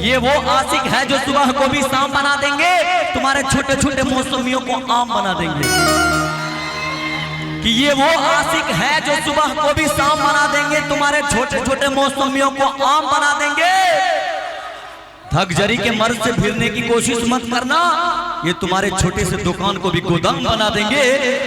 ये वो आशिक है जो सुबह को भी शाम बना देंगे, तुम्हारे छोटे छोटे मौसमियों को आम बना देंगे। कि ये वो आशिक है जो सुबह को भी शाम बना देंगे, तुम्हारे छोटे छोटे मौसमियों को आम बना देंगे। थकजरी के मर्द से फिरने की कोशिश मत करना, ये तुम्हारे छोटे से दुकान को भी गोदाम बना देंगे,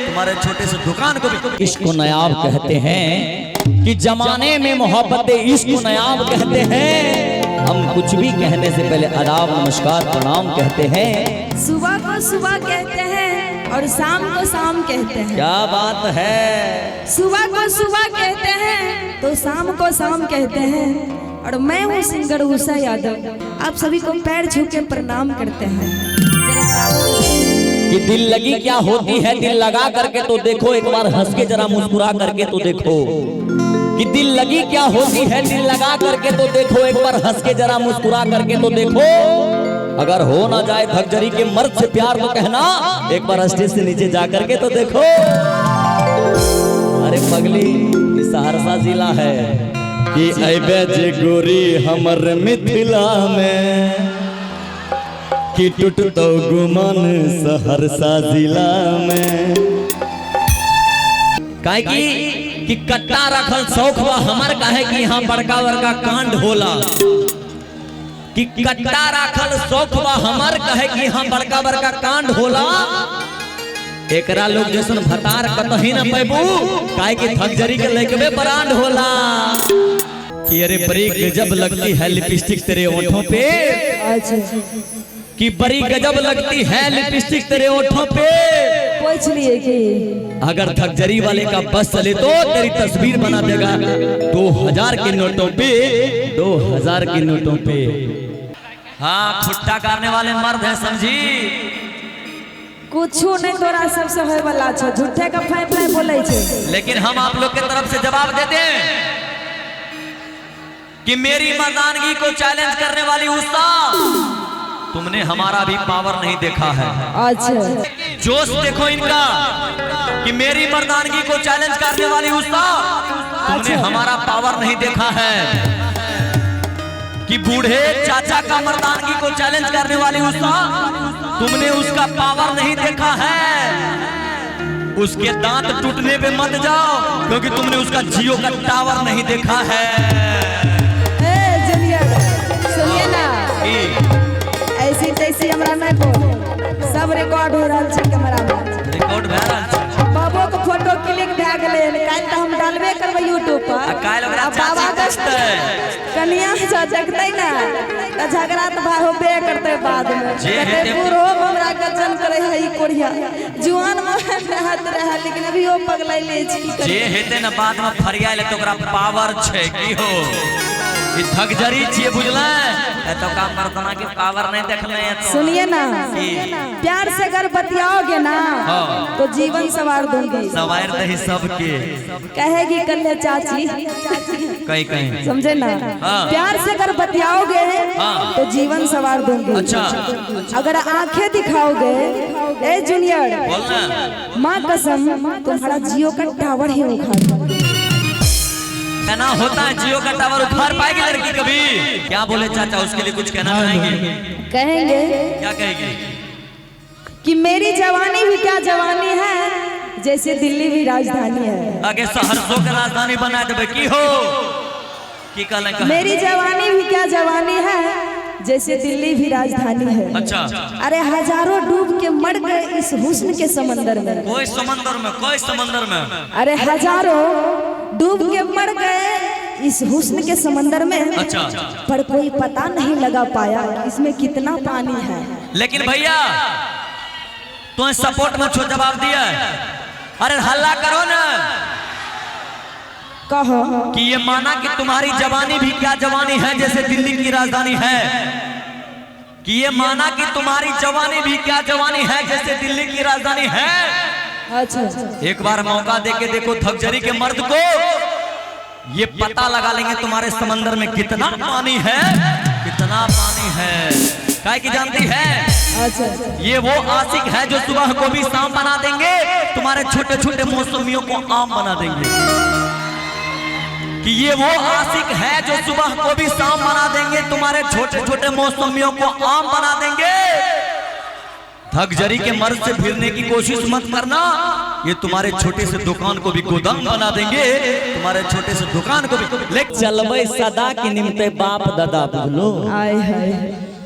तुम्हारे छोटे से दुकान को भी। इश्क को नायाब कहते हैं कि जमाने में मोहब्बत इश्क को नायाब कहते हैं। हम कुछ भी कहने से पहले आदाब नमस्कार प्रणाम कहते हैं। सुबह को सुबह कहते हैं और शाम को शाम कहते हैं। क्या बात है। सुबह को सुबह कहते हैं तो शाम को शाम कहते हैं। और मैं हूँ सिंगर उषा यादव, आप सभी को पैर छू के प्रणाम करते हैं। कि दिल लगी क्या होती है, दिल लगा करके तो देखो, एक बार हंस के जरा मुस्कुरा करके तो देखो। कि दिल लगी क्या होती है, दिल लगा करके तो देखो, एक बार हंस के जरा मुस्कुरा करके तो देखो। अगर हो ना जाए धकजरी के मर्द से प्यार तो कहना, एक बार स्टेज से नीचे जा करके तो देखो। अरे पगली, ये सहरसा जिला है कि अबे जे गोरी हमर मिथिला में, कि टूटतो गुमान सहरसा जिला में। काहे की कि कट्टा रखल शौक बा हमर, काहे कि यहाँ बड़का बड़का कांड होला। कि कट्टा रखल शौक बा हमर, काहे कि यहाँ बड़का बड़का कांड होला। एकरा लोग जैसन भतार कतही न पैबू, काहे कि थकजरी के लइकबे ब्रांड होला। कि अरे बड़ी गजब लगती है लिपस्टिक तेरे ओठों पे, अच्छा कि बड़ी गजब लगती है लिपस्टिक तेरे ओठों पे। पूछ लिए कि अगर थकजरी वाले का बस चले तो तेरी तस्वीर बना देगा 2000 के नोटों पे, 2000 के नोटों पे। हाँ, खुट्टा करने वाले मर्द हैं, समझी। कुछ नहीं तोरा सबसे होय वाला छो, झूठे का फाय फाय बोले छे। लेकिन हम आप लोग के तरफ से जवाब देते हैं कि मेरी मर्दानगी को चैलेंज करने वाली उषा, तुमने हमारा भी पावर नहीं देखा है। अच्छा जोश देखो इनका, कि मेरी मर्दानगी को चैलेंज करने वाली उषा, तुमने हमारा पावर नहीं देखा है। कि बूढ़े चाचा का मर्दानगी को चैलेंज करने वाली उषा, तुमने उसका पावर नहीं देखा है। उसके दांत टूटने पे मत जाओ, क्योंकि तुमने उसका जियो का टावर नहीं देखा है। ए जूनियर सुनिए ना, ऐसी तैसी हमरा नहीं बोल, सब रिकॉर्ड हो रहल छै कैमरा में, रिकॉर्ड भए रहल छै। बाबो के फोटो क्लिक भए गेलै, काल्हि तऽ हम डालबे करबै यूट्यूब पर। आ काल्हि ओकरा बाबा चाची देखतै, कनिया जे देखतै ने तऽ झगड़ा तऽ भाई होबे करतै बाद में। जे हेतै बूढ़ो हमरा गजन करे है ई कोढ़िया, जुआन में रहत रहे लेकिन अभी ओ पगलैले छै, की जे हेतै ने बाद में फरियाइल तऽ ओकरा पावर छै। की हो, ई थकजरी छियै, बुझलै? एतौका मर्दाना के पावर नहीं देखले हैं तो। सुनिए ना, प्यार से अगर बतियाओगे ना हाँ। तो जीवन सवार दूंगी। सवार दही सबके, कहेगी कन्या चाची कहीं कहीं, समझे ना। हाँ। प्यार से अगर बतियाओगे हाँ। तो जीवन सवार दूंगी। अच्छा। अगर आंखें दिखाओगे ए जूनियर, बोलना माँ कसम तुम्हारा जियो का टावर ही उखाड़। कहना होता है जियो का टावर उखाड़ पाएगी लड़की कभी? क्या बोले चाचा, उसके लिए कुछ कहना चाहेंगे? कहेंगे। क्या कहेंगे? कि मेरी जवानी भी क्या जवानी है, जैसे दिल्ली भी राजधानी है। आगे सहरसो के राजधानी बना देबे की हो, की कहले? मेरी जवानी भी क्या जवानी है, जैसे दिल्ली भी राजधानी है। अच्छा। अरे हजारों डूब के मर गए इस हुस्न के समंदर में। कोई समंदर में, कोई समंदर में। अरे हजारों डूब के मर गए इस हुस्न के समंदर में। अच्छा। पर कोई पता नहीं लगा पाया इसमें कितना पानी है। लेकिन भैया तुम सपोर्ट में छो जवाब दिया। अरे हल्ला करो ना, कहो कि ये माना कि तुम्हारी जवानी भी क्या जवानी है, जैसे दिल्ली की राजधानी है। कि ये माना कि तुम्हारी जवानी भी क्या जवानी है, जैसे दिल्ली की राजधानी है। अच्छा। एक बार मौका दे के देखो थकजरी के मर्द को, ये पता लगा लेंगे तुम्हारे समंदर में कितना पानी है, कितना पानी है। काहे की जानती है? अच्छा। ये वो आशिक है जो सुबह को भी शाम बना देंगे, तुम्हारे छोटे छोटे मौसमियों को आम बना देंगे। कि ये वो आशिक है जो सुबह को भी शाम बना देंगे, तुम्हारे छोटे छोटे मौसमियों को आम बना देंगे। धगजरी के मर्ज से फिरने की कोशिश मत करना, ये तुम्हारे छोटे से दुकान को भी गोदाम बना देंगे, तुम्हारे छोटे से दुकान को भी। लेकिन चलबै सदा के निमते बाप दादा बुझलो। आय हाय।